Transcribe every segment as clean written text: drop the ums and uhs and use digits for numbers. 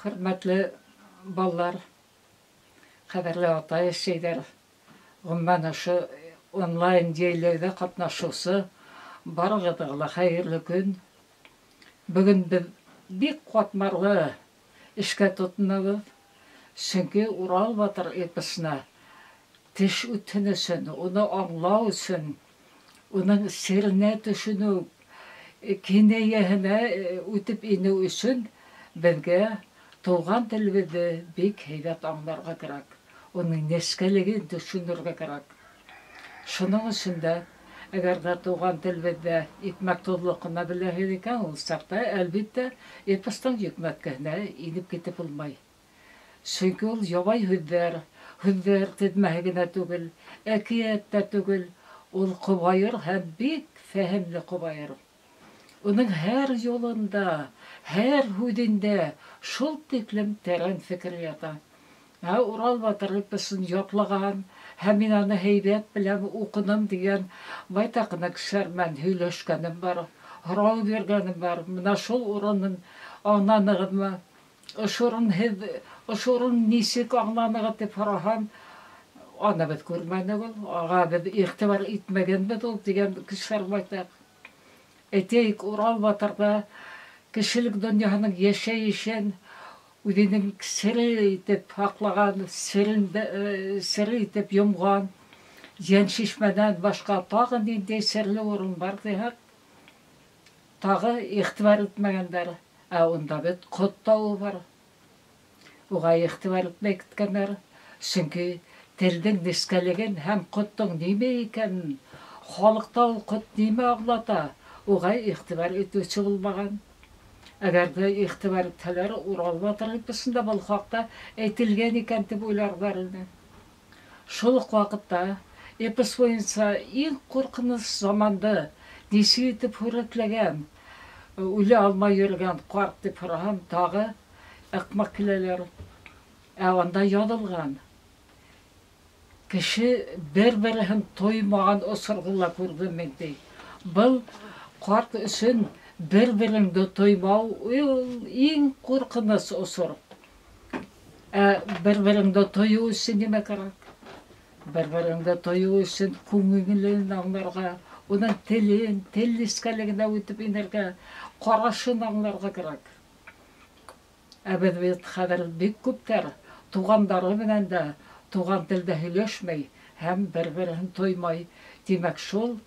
Хөрмәтле балалар, ҡәҙерле атай-әсәйҙәр, ғөмүмән, ошо онлайн йәйләүҙә ҡатнашыусы барығыҙға ла хәйерле көн. Бөгөн беҙ бик ҡатмарлы эшкә тотонабыҙ, сөнки Урал батыр эпосына теш үтһен өсөн, уны аңлау өсөн, уның серенә төшөнөү, кинәйәһенә үтеп инеү өсөн беҙгә тыуған телебеҙҙе бик һәйбәт аңларға кәрәк, уның нескәлеген төшөнөргә кәрәк. Шуның өсөн дә, әгәр ҙә тыуған телебеҙҙә икмәк тоҙло ҡына беләһегеҙ икән, ул саҡта, әлбиттә, эпостың йөкмәткеһенә инеп китеп булмай. Сөнки ул ябай һүҙҙәр, һүҙҙәр теҙмәһе генә түгел, әкиәт тә түгел, ул ҡобайыр һәм бик фәһемле ҡобайыр. Уның һәр юлында, һәр һүҙендә шул тиклем тәрән фекер ята. Ә Урал батыр эпосын ятлаған һәм мин аны һәйбәт беләм, уҡыным тигән байтаҡ ҡына кешеләр менән һөйләшкәнем бар, һорау биргәнем бар. Бына шул урынын аңланығыҙмы? Ошо урын һеҙ, ошо урын нисек аңланығыҙ тип һораһам, аны беҙ күрмәнек ул, ага беҙ иғтибар итмәгәнбеҙ ул тигән кешеләр байтаҡ. Әйтәйек, Урал батырҙа кешелек донъяһының йәшәйешен үҙенең сере итеп һаҡлаған, сере итеп йомған Йәншишмәнән башҡа тағы ниндәй серле урын бар тиһәк, тағы иғтибар итмәгәндәр. Ә унда бит ҡот тауы бар. Уға иғтибар итмәй киткәндәр. Сөнки телдең нескәлеген һәм ҡоттоң нимә икәнен, халыҡта ул ҡот нимә аңлата, уға иғтибар итеүсе булмаған. Әгәр ҙә иғтибар итһәләр, Урал батыр эпосында был хаҡта әйтелгән икән тип уйларҙар ине. Шул уҡ ваҡытта эпос буйынса иң ҡурҡыныс заманды нисек итеп һүрәтләгән, үлә алмай йөрөгән ҡарт тип һораһам, тағы ыҡмаҡ киләләр. Ә унда яҙылған кеше бер-береһен тоймаған осорҙо ла күрҙем мин, ти. Был ҡарт өсөн бер-береңде тоймау ул иң ҡурҡыныс осор. Ә бер-береңде тойоу өсөн нимә кәрәк? Бер-береңде тойоу өсөн күңелен аңларға, уның телен, тел нескәлегенә үтеп инергә, ҡарашын аңларға кәрәк. Ә беҙ бит хәҙер бик күптәр туғандары менән дә туған телдә һөйләшмәй һәм бер-береһен тоймай. Тимәк, шул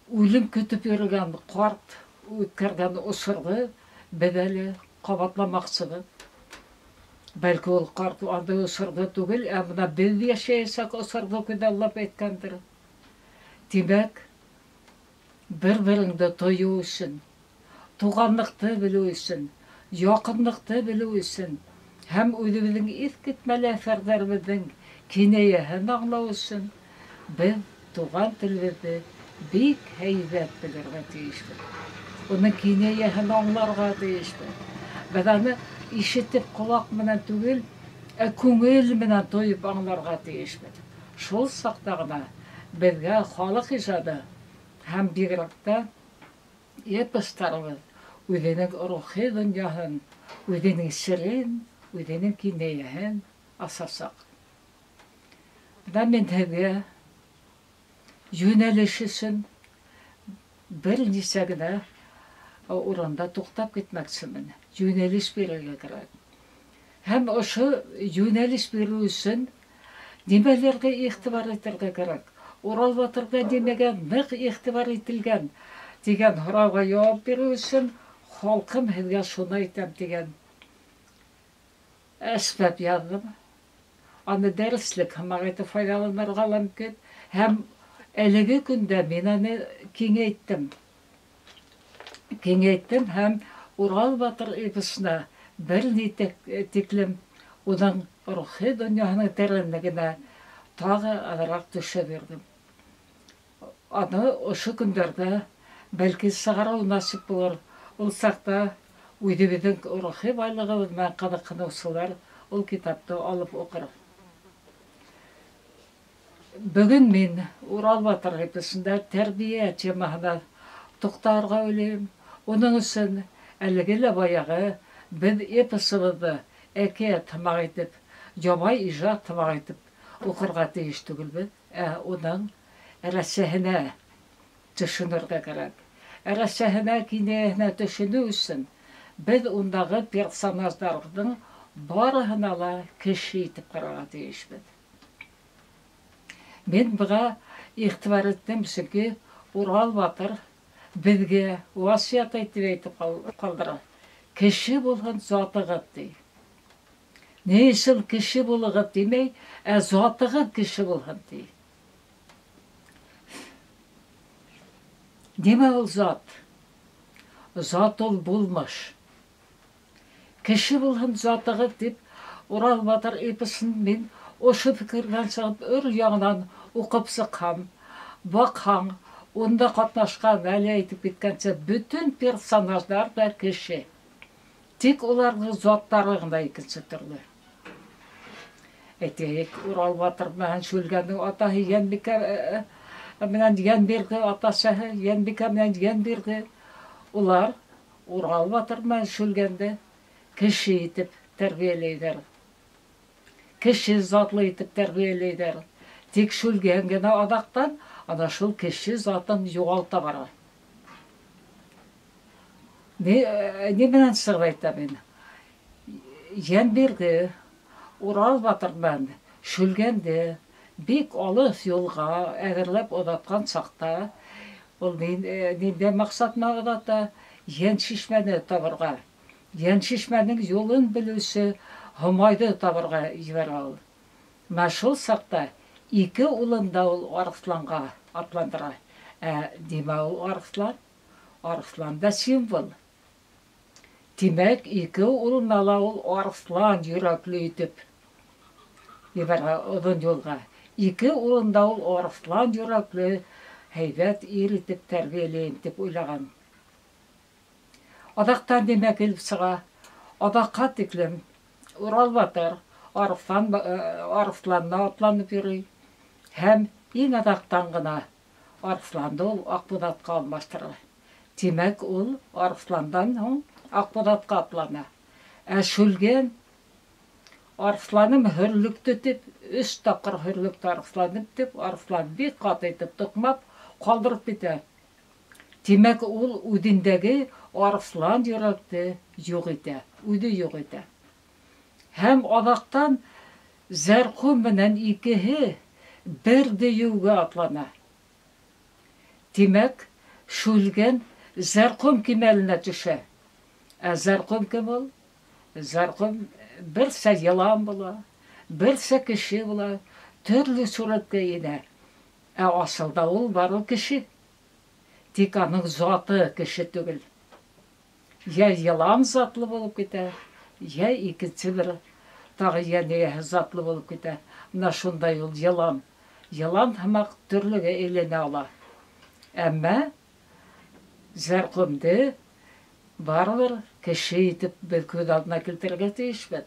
үлем көтөп йөрөгән ҡарт үткәргән осорҙо беҙ әле ҡабатламаҡсыбыҙ. Бәлки ул ҡарт андай осорҙо түгел, ә бына беҙ йәшәйәсәк осорҙо күҙаллап әйткәндер. Тимәк, бер-береңде тойоу өсөн, туғанлыҡты белеү өсөн, яҡынлыҡты белеү өсөн һәм үҙебеҙҙең иҫ китмәле әҫәрҙәребеҙҙең кинәйәһен аңлау өсөн беҙ туған телебеҙҙе бик һәйбәт белергә тейешбеҙ. Уның кинәйәһен аңларға тейешбеҙ. Беҙ аны ишетеп ҡолаҡ менән түгел, ә күңел менән тойоп аңларға тейешбеҙ. Шул саҡта ғына беҙгә халыҡ ижады һәм бигерәк тә эпостарыбыҙ үҙенең рухи донъяһын, үҙенең серен, үҙенең кинәйәһен асасаҡ. Бына мин һеҙгә йүнәлеш өсөн бер нисә генә урында туҡтап китмәксемен. Йүнәлеш бирергә кәрәк. Һәм ошо йүнәлеш биреү өсөн нимәләргә иғтибар итергә кәрәк? Урал батырға нимәгә ныҡ иғтибар ителгән тигән һорауға яуап биреү өсөн халҡым һеҙгә шуны әйтәм тигән әсбәп яҙҙым. Аны дәреслек һымаҡ итеп файҙаланырға ла мөмкин. Һәм әлеге көндә мин аны киңәйттем. Киңәйттем һәм Урал батыр эпосына бер ни тиклем уның рухи донъяһының тәрәнлегенә тағы аҙыраҡ төшә бирҙем. Аны ошо көндәрҙә бәлки сығарыу насип булыр. Ул саҡта үҙебеҙҙең рухи байлығыбыҙ менән ҡыҙыҡһыныусылар ул китапты алып уҡыр. Бөгөн мин Урал батыр эпосында тәрбиә темаһына туҡтарға уйлайым. Уның өсөн әлеге лә баяғы Беҙ эпосыбыҙҙы әкиәт һымаҡ итеп, ябай ижад һымаҡ итеп уҡырға тейеш түгелбеҙ, ә уның рәсәһенә төшөнөргә кәрәк. Рәсәһенә, кинәйәһенә төшөнөү өсөн беҙ ундағы персонаждарҙың барыһына ла кеше итеп ҡарарға тейешбеҙ. Мин быға иғтибар иттем, сөнки Урал батыр беҙгә васыят итеп әйтеп ҡалдыра. Кеше булһын затығыҙ, ти. Ни өсөн кеше булығыҙ тимәй, ә затығыҙ кеше булһын, ти. Нимә ул зат? Зат ул булмыш. Кеше булһын затығыҙ тип Урал батыр эпосын мин ошо фекерҙән сығып өр яңынан уҡып сыҡһам, баҡһаң, унда ҡатнашҡан, әле әйтеп киткәнсә, бөтөн персонаждар ҙа кеше. Тик уларҙың заттары ғына икенсе төрлө. Әйтәйек, Урал батыр менән Шүлгәндең атаһы Йәнбикә менән Йәнбирҙе, атасыһы Йәнбикә менән Йәнбирҙе. Улар Урал батыр менән Шүлгәнде кеше итеп тәрбиәләйҙәр. Кеше затлы итеп тәрбиәләйҙәр. Тик Шүлгән генә аҙаҡтан ана шул кеше затын юғалта бара. Ни менән сығып әйтәм мин? Йәнбирҙе Урал батыр менән Шүлгәнде бик алыҫ юлға әҙерләп оҙатҡан саҡта ул ниндәй маҡсат менән оҙата? Йән шишмәне табырға. Йән шишмәнең юлын белеүсе Һомайҙы табырға ебәрә ул. Мә шул саҡта ике улын да ул арыҫланға атландыра. Ә нимә ул арыҫлан? Арыҫлан да символ. Тимәк, ике улына ла ул арыҫлан йөрәкле итеп ебәрә оҙон юлға. Ике улын да ул арыҫлан йөрәкле һәйбәт ир итеп тәрбиәләйем тип уйлаған. Аҙаҡтан нимә килеп сыға? Аҙаҡҡа тиклем Урал батыр арыҫланына атланып йөрөй. Һәм иң аҙаҡтан ғына арыҫланды ул Аҡбуҙатҡа алмаштыра. Тимәк, ул арыҫландан һуң Аҡбуҙатҡа атлана. Ә Шүлгән арыҫланым һөрлөктө тип, 3 тапҡыр һөрлөктө арыҫланым тип, арыҫлан бик ҡаты итеп туҡмап ҡалдырып китә. Тимәк, ул үҙендәге арыҫлан йөрәкте юҡ итә, үҙе юҡ итә. Һәм аҙаҡтан Зәрҡүм менән икеһе бер дейеүгә атлана. Тимәк, Шүлгән Зәрҡүм кимәленә төшә. Ә Зәрҡүм кем ул? Зәрҡүм берсә йылан була, берсә кеше була, төрлө сүрәткә инә. Ә асылда ул бары кеше. Тик аның заты кеше түгел. Йә йылан затлы булып китә, йә икенсе бер тағы йән эйәһе затлы булып китә. Мына шундай ул йылан. Йылан һымаҡ төрлөгә әйләнә ала. Әммә Зәрҡүмде барыбер кеше итеп беҙ күҙ алдына килтерергә тейешбеҙ.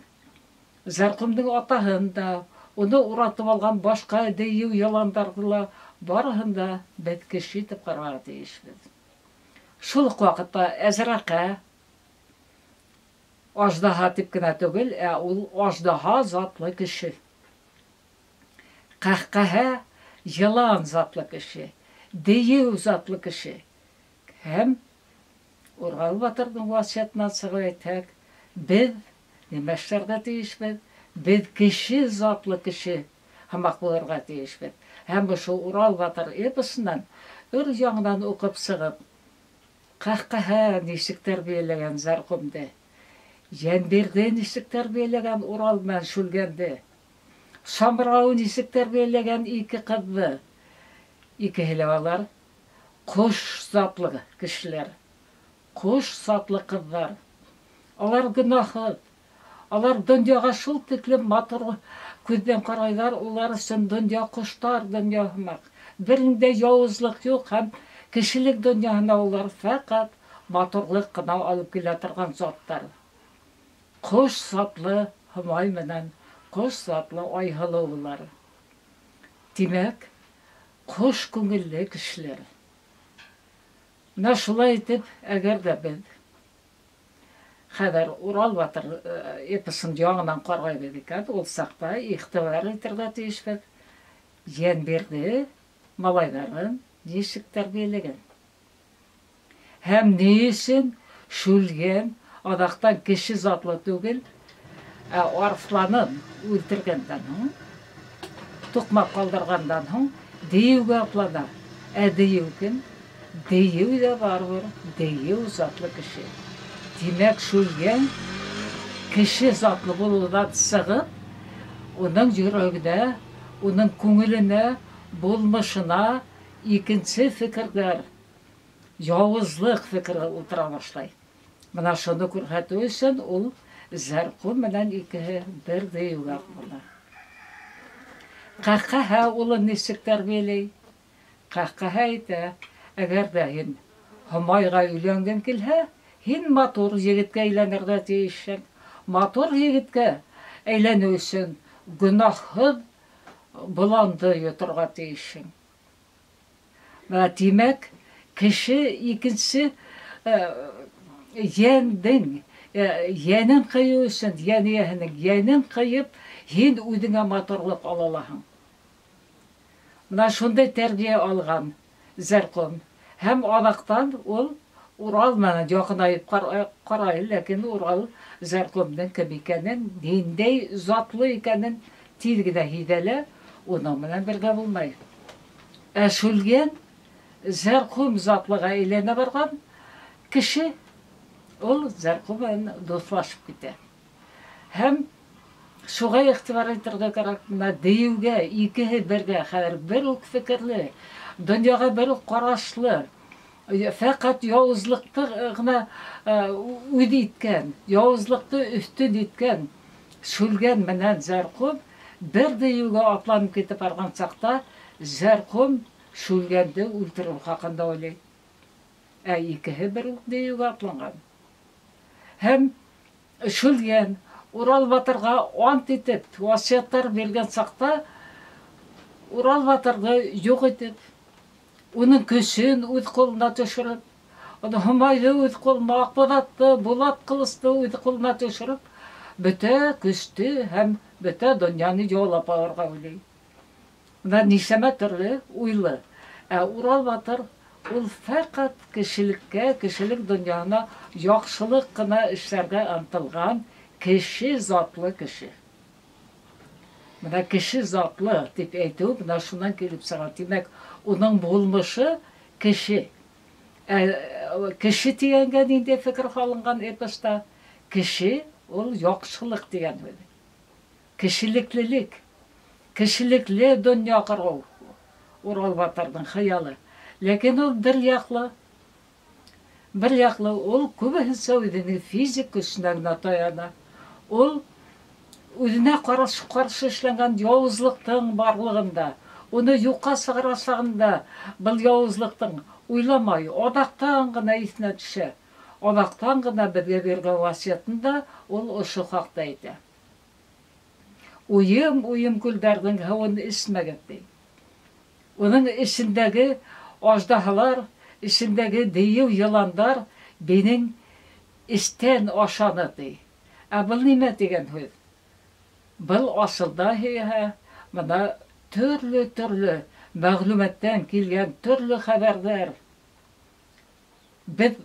Зәрҡүмдең атаһын да, уны уратып алған башҡа дейеү йыландарҙы ла барыһын да беҙ кеше итеп ҡарарға тейешбеҙ. Шул уҡ ваҡытта Әзрәҡә аждаһа тип кенә түгел, ә ул аждаһа затлы кеше. Ҡәһҡәһә йылан затлы кеше, дейеү затлы кеше. Һәм Урал батырҙың васыятынан сығып әйтһәк, беҙ нимә эшләргә тейешбеҙ? Беҙ кеше затлы кеше һымаҡ булырға тейешбеҙ. Һәм ошо Урал батыр эпосынан өр яңынан уҡып сығып, Ҡәһҡәһә нисек тәрбиәләгән Зәрҡүмде, Йәнбирҙе нисек тәрбиәләгән Урал менән Шүлгәнде, Самрау нисек тәрбиәләгән ике ҡыҙҙы. Икеһе лә алар ҡош затлы кешеләр, ҡош затлы ҡыҙҙар. Алар гонаһһыҙ. Алар донъяға шул тиклем матур күҙҙән ҡарайҙар, улар өсөн донъя ҡоштар донъя һымаҡ. Бер ниндәй яуызлыҡ юҡ һәм кешелек донъяһына улар фәҡәт матурлыҡ ҡына алып килә торған заттар. Ҡош затлы Һомай менән ҡош затлы Айһылыу улар. Тимәк, ҡош күңелле кешеләр. Менә шулай итеп, әгәр ҙә беҙ Хәҙер Урал батыр эпосын яңынан ҡарайбыҙ икән, ул саҡта иғтибар итергә тейешбеҙ. Йәнбирҙе малайҙарын нисек тәрбиәләгән. Һәм ни өсөн Шүлгән аҙаҡтан кеше затлы түгел, ә арыҫланын үлтергәндән һуң, туҡмап ҡалдырғандан һуң дейеүгә атлана. Ә дейеү кем? Дейеү ҙә барыбер дейеү затлы кеше. Тимәк, Шүлгән кеше затлы булыуҙан сығып, уның йөрәгенә, уның күңеленә, булмышына икенсе фекерҙәр, яуызлыҡ фекере ултыра башлай. Бына шуны күрһәтеү өсөн ул Зәрҡүм менән икеһе бер дейеүгә атлана. Ҡәһҡәһә улын нисек тәрбиәләй? Ҡәһҡәһә әйтә, әгәр ҙә һин Һомайға өйләнгең килһә, һин матур егеткә әйләнергә тейешһең. Матур егеткә әйләнеү өсөн гонаһһыҙ боланды йоторға тейешһең. Бына тимәк, кеше икенсе йәндең, йәнен ҡыйыу өсөн, йән эйәһенең йәнен ҡыйып, һин үҙеңә матурлыҡ ала алаһың. Бына шундай тәрбиә алған Зәрҡүм. Һәм аҙаҡтан ул Урал менән яҡынайып ҡарай, ләкин Урал Зәрҡүмдең кем икәнен, ниндәй затлы икәнен тиҙ генә һиҙә лә, уның менән бергә булмай. Ә Шүлгән Зәрҡүм затлыға әйләнә барған кеше, ул Зәрҡүм менән дуҫлашып китә. Һәм шуға иғтибар итергә кәрәк, бына дейеүгә икеһе бергә, хәҙер бер үк фекерле, донъяға бер үк ҡарашлы, фәҡәт яуызлыҡты ғына үҙ иткән, яуызлыҡты өҫтөн иткән Шүлгән менән Зәрҡүм бер дейеүгә атланып китеп барған саҡта Зәрҡүм Шүлгәнде үлтереү хаҡында уйлай. Ә икеһе бер үк дейеүгә атланған. Һәм Шүлгән Урал батырға ант итеп, васыяттар биргән саҡта Урал батырҙы юҡ итеп, уның көсөн үҙ ҡулына төшөрөп, уны Һомайҙы үҙ ҡулына, Аҡбуҙатты, Булат ҡылысты үҙ ҡулына төшөрөп, бөтә көстө һәм бөтә донъяны яулап алырға уйлай. Бына нисәмә төрлө уйлы. Ә Урал батыр ул фәҡәт кешелеккә, кешелек донъяһына яҡшылыҡ ҡына эшләргә ынтылған кеше затлы кеше. Бына кеше затлы тип әйтеү бына шунан килеп сыға. Тимәк, уның булмышы кеше. Кеше тигәнгә ниндәй фекер һалынған эпоста? Кеше ул яҡшылыҡ тигән һүҙ. Кешелеклелек, кешелекле донъя ҡороу Урал батырҙың хыялы. Ләкин ул бер яҡлы. Бер яҡлы ул күбеһенсә үҙенең физик көсөнә генә таяна. Ул үҙенә ҡаршы эшләнгән яуызлыҡтың барлығында, уны юҡҡа сығарасағында был яуызлыҡтың уйламай, аҙаҡтан ғына иҫенә төшә. Аҙаҡтан ғына беҙгә биргән васыятында ул ошо хаҡта әйтә. Уйым-уйым күлдәрҙең һыуын эсмәгеҙ, ти. Уның эсендәге аждаһалар, эсендәге дейеү йыландар минең эстән ашаны, ти. Ә был нимә тигән һүҙ? Был асылда һиһә бына төрлө-төрлө мәғлүмәттән килгән төрлө хәбәрҙәр. Беҙ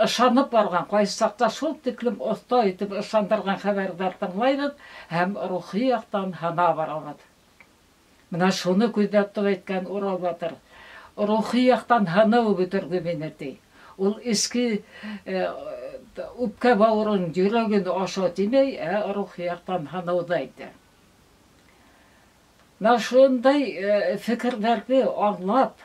ышанып барған, ҡайсы саҡта шул тиклем оҫта итеп ышандырған хәбәрҙәр тыңлайбыҙ һәм рухи яҡтан һына барабыҙ. Бына шуны күҙҙә тотоп әйткән Урал батыр. Рухи яҡтан һыныу бөтөрҙө мине, ти. Ул эске үпкә бауырын, йөрәген аша тимәй, ә рухи яҡтан һыныуҙы әйтә. Бына шундай фекерҙәрҙе аңлап,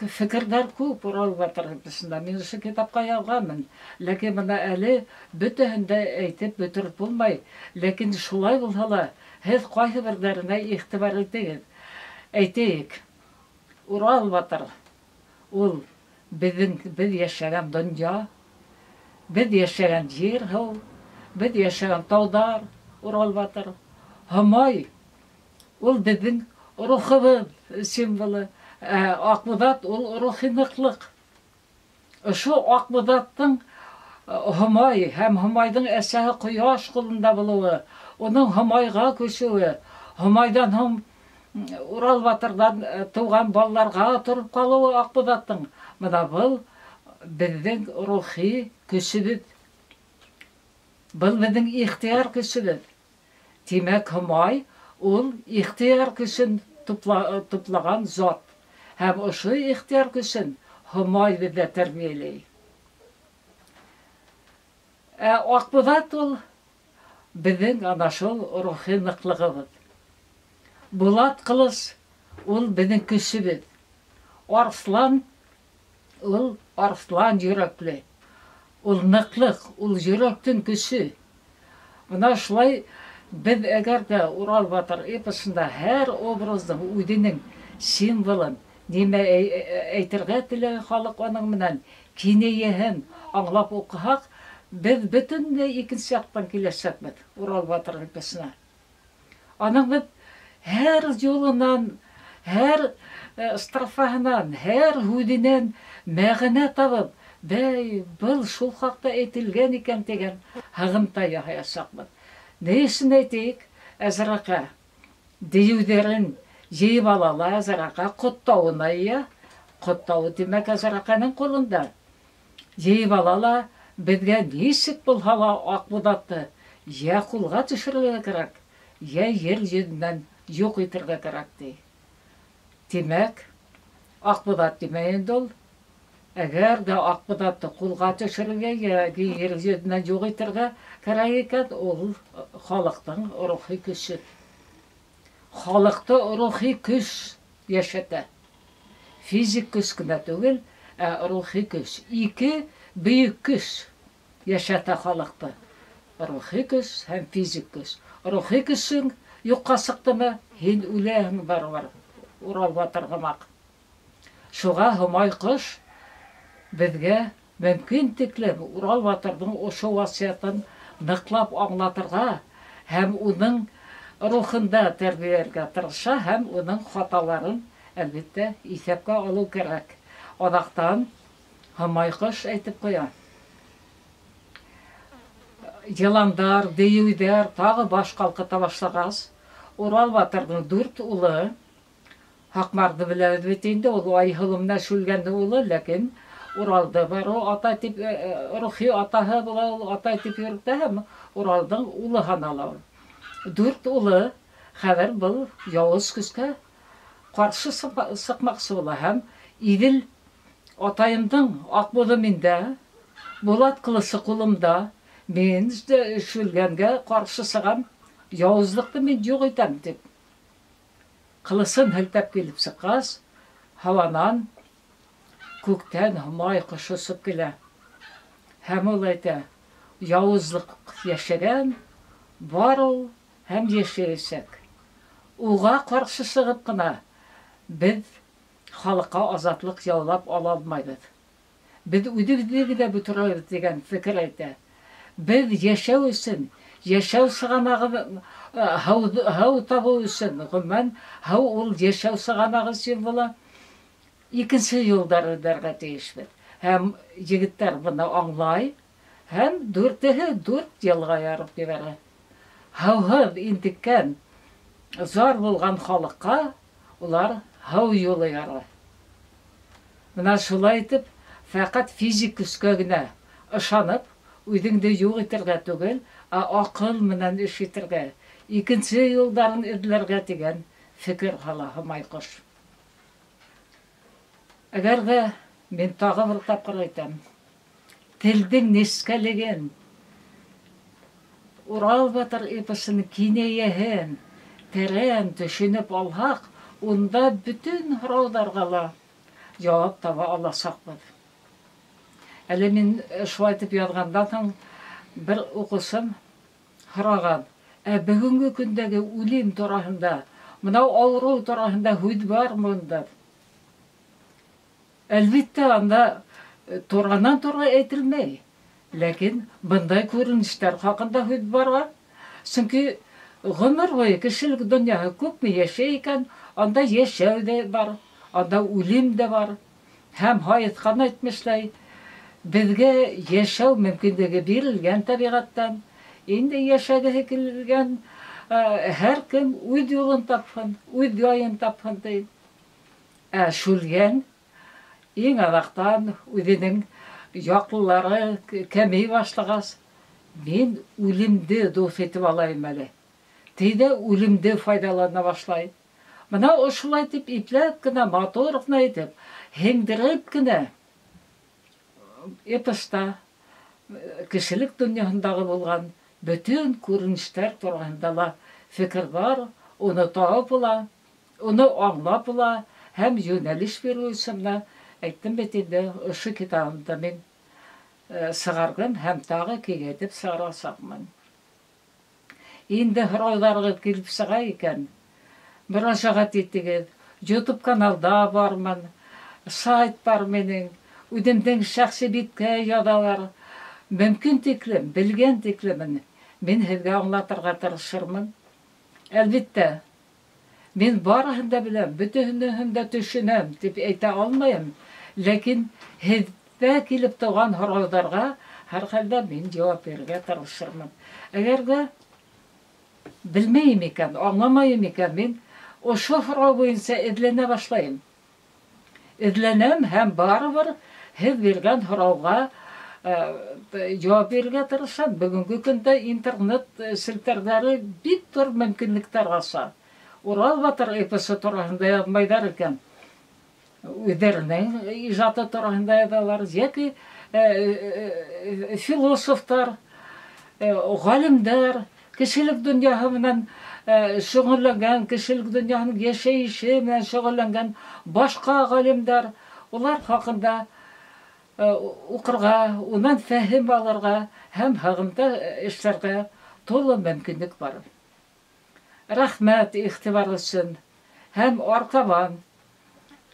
фекерҙәр күп Урал батыр эпосында. Мин ошо китапҡа яҙғанмын. Ләкин бына әле бөтәһен дә әйтеп бөтөрөп булмай. Ләкин шулай булһа ла, һеҙ ҡайһы берҙәренә иғтибар итегеҙ. Әйтәйек, Урал батыр ул беҙ йәшәгән донъя, беҙ йәшәгән ер һыу, беҙ йәшәгән тауҙар, Урал батыр. Һомай ул беҙҙең рухыбыҙ символы. Аҡбуҙат ул рухи ныҡлыҡ. Ошо Аҡбуҙаттың Һомай һәм Һомайҙың әсәһе ҡояш ҡулында булыуы, уның Һомайға күсеүе, Һомайҙан һуң Урал батырҙан тыуған балаларға тороп ҡалыуы Аҡбуҙаттың. Бына был беҙҙең рухи көсөбөҙ. Был беҙҙең ихтыяр көсөбөҙ. Тимәк, Һомай ул ихтыяр көсөн туплаған зат. Һәм ошо ихтыяр көсөн Һомай беҙҙә тәрбиәләй. Ә Аҡбуҙат ул беҙҙең ана шул рухи ныҡлығыбыҙ. Булат ҡылыс ул беҙҙең көсөбөҙ. Арыҫлан ул арыҫлан йөрәкле. Ул ныҡлыҡ, ул йөрәктең көсө. Бына шулай беҙ әгәр ҙә Урал батыр эпосында һәр образдың үҙенең символын, нимә әйтергә теләй халыҡ уның менән, кинәйәһен аңлап уҡыһаҡ, беҙ бөтөнләй икенсе яҡтан киләсәкбеҙ Урал батыр эпосына. Аның беҙ һәр юлынан, һәр строфаһынан, һәр һүҙенән мәғәнә табып, бәй, был шул хаҡта әйтелгән икән тигән һығымта яһаясаҡбыҙ. Ни өсөн әйтейек, Әзраҡа дейеүҙәрен йыйып ала ла, Әзраҡа ҡоттауына эйә. Ҡоттауы, тимәк, Әзраҡаның ҡулында. Йыйып ала ла, беҙгә нисек булһа ла Аҡбуҙатты йә ҡулға төшөрөргә кәрәк, йә ер йөҙөнән юҡ итергә кәрәк, ти. Тимәк, Аҡбуҙат тимәй инде ул. Әгәр ҙә Аҡбуҙатты ҡулға төшөрөргә йәки ер йөҙөнән юҡ итергә кәрәк икән, ул халыҡтың рухи көсө. Халыҡты рухи көс йәшәтә. Физик көс кенә түгел, ә рухи көс. Ике бөйөк көс йәшәтә халыҡты. Рухи көс һәм физик көс. Рухи көсөң юҡҡа сыҡтымы, һин үләһең барыбер, Урал батыр һымаҡ. Шуға Һомай ҡош беҙгә мөмкин тиклем Урал батырҙың ошо васыятын ныҡлап аңлатырға һәм уның рухында тәрбиәләргә тырыша һәм уның хаталарын, әлбиттә, иҫәпкә алыу кәрәк. Аҙаҡтан Һомай ҡош әйтеп ҡуя: йыландар, дейеүҙәр тағы баш ҡалҡыта башлағас, Урал батырҙың дүрт улы, Һаҡмарҙы беләбеҙ бит инде, ул Айһылыу менән Шүлгәндең улы, ләкин Уралды бар, ул атай тип, рухи атаһы була, ул атай тип йөрөтә һәм Уралдың улы һанала ул. Дүрт улы хәҙер был яуыз көскә ҡаршы сыҡмаҡсы була һәм Иҙел атайымдың Аҡбуҙы миндә, Булат ҡылысы ҡулымда, мин Шүлгәнгә ҡаршы сығам, яуызлыҡты мин юҡ итәм тип. Ҡылысын һелтәп килеп сыҡҡас, һауанан күктән Һомай ҡошо осоп килә. Һәм ул әйтә: яуызлыҡ йәшәгән, бар ул һәм йәшәйәсәк. Уға ҡаршы сығып ҡына беҙ халыҡҡа азатлыҡ яулап ала алмайбыҙ. Беҙ үҙебеҙҙе генә бөтөрәбеҙ тигән фекер әйтә. Беҙ йәшәү өсөн, йәшәү сығанағы, һыу табыу өсөн, ғөмүмән, һыу ул йәшәү сығанағы символы. Икенсе юлдар эҙләргә тейешбеҙ. Һәм егеттәр быны аңлай, һәм дүртеһе дүрт йылға ярып ебәрә. Һыуһыҙ интеккән, зар булған халыҡҡа улар һыу юлы яра. Бына шулай итеп, фәҡәт физик көскә генә ышанып, үҙеңде юҡ итергә түгел, ә аҡыл менән эш итергә, икенсе юлдарын эҙләргә тигән фекер һала Һомай ҡош. Әгәр ҙә мин тағы бер тапҡыр әйтәм, телдең нескәлеген, Урал батыр эпосының кинәйәһен тәрән төшөнөп алһаҡ, унда бөтөн һорауҙарға ла яуап таба аласаҡбыҙ. Әле мин шулай итеп яҙғандан һуң бер уҡыусым һораған: ә бөгөнгө көндәге үлем тураһында, мынау ауырыу тураһында һүҙ бармы унда? Әлбиттә, анда туранан-тура әйтелмәй, ләкин бындай күренештәр хаҡында һүҙ бара. Сөнки ғүмер буйы кешелек донъяһы күпме йәшәй икән, анда йәшәү ҙә бар, анда үлем дә бар. Һәм Һайыҫҡан әйтмешләй, Беҙгә йәшәү мөмкинлеге бирелгән тәбиғәттән, инде йәшәгеһе килгән һәр кем үҙ юлын тапһын, үҙ яйын тапһын ти. Ә Шүлгән иң аҙаҡтан үҙенең яҡлылары кәмей башлағас, мин үлемде дуҫ итеп алайым әле. Тейҙә үлемде файҙалана башлай. Бына ошолай тип ипләп кенә, матур ғына итеп, һеңдереп кенә эпоста кешелек донъяһындағы булған бөтөн күренештәр тураһында ла фекер бар, уны табып була, уны аңлап була һәм йүнәлеш биреү өсөн менә әйттем бит инде, ошо китабымды мин сығарҙым һәм тағы киңәйтеп сығарасаҡмын. Инде һорауҙарығыҙ килеп сыға икән, мөрәжәғәт итегеҙ. YouTube каналда бармын, сайт бар минең, үҙемдең шәхси биткә яҙалар. Мөмкин тиклем, белгән тиклемен мин һеҙгә аңлатырға тырышырмын. Әлбиттә, мин барыһын да беләм, бөтөһөн дә төшөнәм тип әйтә алмайым. Ләкин һеҙҙә килеп тыуған һорауҙарға һәр хәлдә мин яуап бирергә тырышырмын. Әгәр ҙә белмәйем икән, аңламайым икән, мин ошо һорау буйынса эҙләнә башлайым. Эҙләнәм һәм барыбер һеҙ биргән һорауға яуап бирергә тырышам. Бөгөнгө көндә интернет селтәрҙәре бик ҙур мөмкинлектәр аса. Урал батыр эпосы тураһында яҙмайҙар икән, үҙҙәренең ижады тураһында яҙалар, йәки философтар, ғалимдар, кешелек донъяһы менән шөғөлләнгән, кешелек донъяһының йәшәйеше менән шөғөлләнгән башҡа ғалимдар, улар хаҡында уҡырға, унан фәһем алырға һәм һығымта эшләргә тулы мөмкинлек бар. Рәхмәт иғтибар өсөн һәм артабан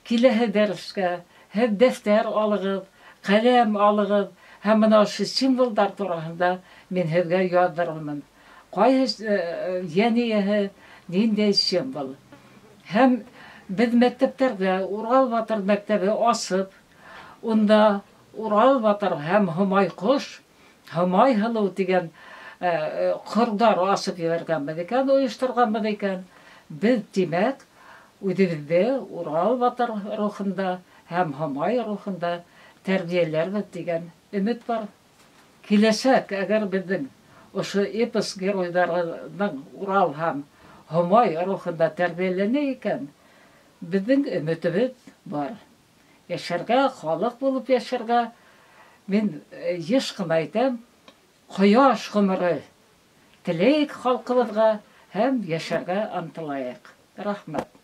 киләһе дәрескә һеҙ дәфтәр алығыҙ, ҡәләм алығыҙ һәм бына ошо символдар тураһында мин һеҙгә яҙҙырырмын. Ҡайһы йән эйәһе, ниндәй символ. Һәм беҙ мәктәптәрҙә Урал батыр мәктәбе асып, унда Урал батыр һәм Һомай ҡош, Һомай һылыу тигән ҡорҙар асып ебәргәнбеҙ икән, ойошторғанбыҙ икән. Беҙ, тимәк, үҙебеҙҙе Урал батыр рухында һәм Һомай рухында тәрбиәләрбеҙ тигән өмөт бар. Киләсәк, әгәр беҙҙең ошо эпос геройҙарының Урал һәм Һомай рухында тәрбиәләнә икән, беҙҙең өмөтөбөҙ бар. Йәшәргә, халыҡ булып йәшәргә, мин йыш ҡына әйтәм, ҡояш ғүмере теләйек халҡыбыҙға һәм йәшәргә ынтылайыҡ. Рәхмәт.